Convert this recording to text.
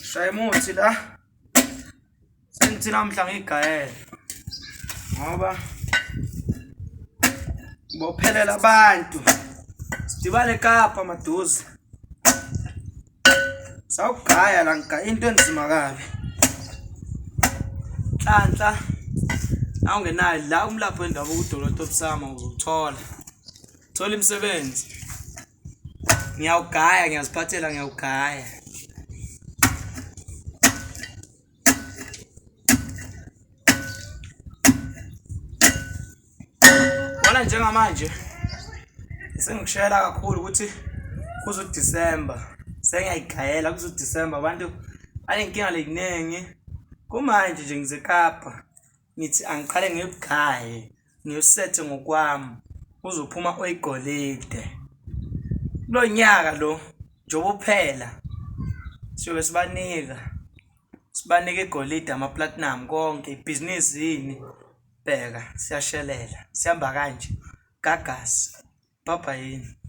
Shaya umuthi la. Sengithi namhla ngigayele. Ngoba bophelela abantu. Sidibane eKapa maduze. Sawugaya la ngigaya into enzima kabi. Nhlanhla awungenayo la umlaphi wendabuko uDr Osama uzowuthola. Thola imisebenzi. Ngiyawugaya ngiyaziphathela ngiyawugaya. Bona njengamanje sengikushayela kakhulu ukuthi kuze uDisemba sengiyayigayela kuze uDisemba abantu banenkinga leziningi kumanje nje ngize Kapa ngithi angiqale ngikugaye ngiwusethe ngokwami uzophuma oyigolide kulo nyaka lo njengoba uphela siyobe sibanika sibanike igolide ama-platinum konke ibhizinisi yini bheka siyashelela sihamba kanje gagasi bhabha yini.